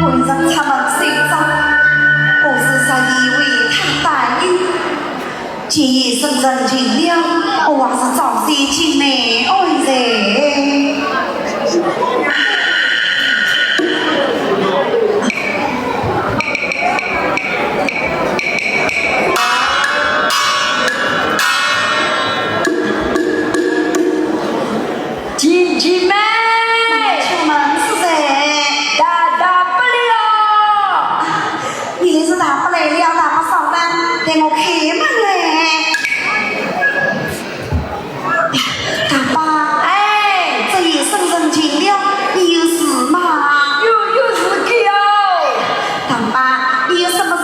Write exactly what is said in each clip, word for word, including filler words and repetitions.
晚上出门睡着，我是十一位太大爷。 既已生人情了，我还是早些进来安睡。姐姐妹，出门是谁？大大不了。 你是大伯来了，大伯上班，待我开门来。大伯，哎，这夜深人静了，你有事吗？有，有事体哦。大伯，你有什么事，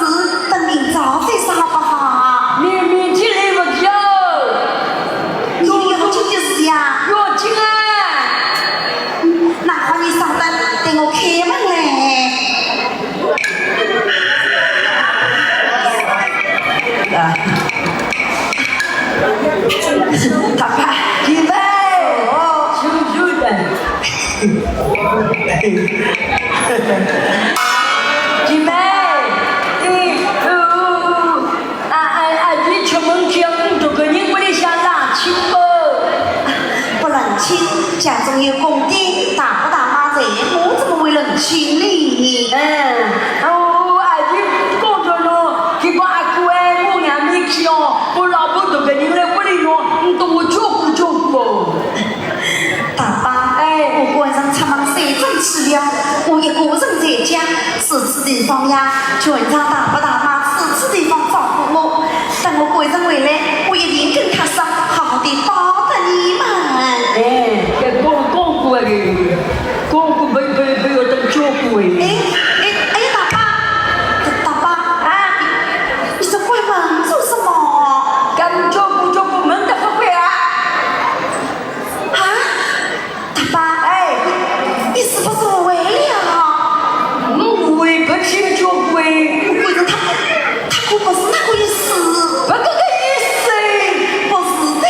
等明朝再说好不好？明，明天来不及哦。你有要紧的事呀？要紧啊。那好，你上班，待我开门来。 啊。大伯，姐妹，哦，舅舅的。姐妹，哎，哦，啊，啊，啊，你出门前，你这个人屋里向冷清不？不冷清，家中有供电，大伯大妈在，我怎么会冷清呢？嗯，哦，啊，你讲着咯，结果阿哥哎，我娘没去哦，我老婆这个人来屋里咯，你等我照顾照顾哦。大伯，哎，我晚上出门睡转去了，我一个人在家，住处地方呀，全仗大伯大妈住处地方照顾我。 等我官人回来，我一定跟他说，好好地报答你们。哎，搿讲，讲过个，讲过没，没，没有等教过哎。哎，哎，哎，大伯，大，大伯，啊，你这关门做什么？搿么教过，教过门得不关啊？啊？ 大伯，哎，你是不是误会了？我误会不清楚喂。我觉得他，他可不是那个意思。不，这个意思。不是的。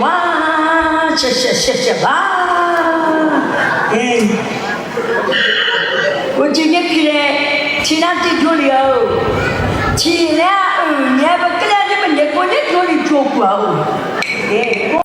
哇，谢谢谢谢哇，哎，我今天起来，天上的脚里哦，起来哦，你还不跟着你们那个那脚里做过哦，哎。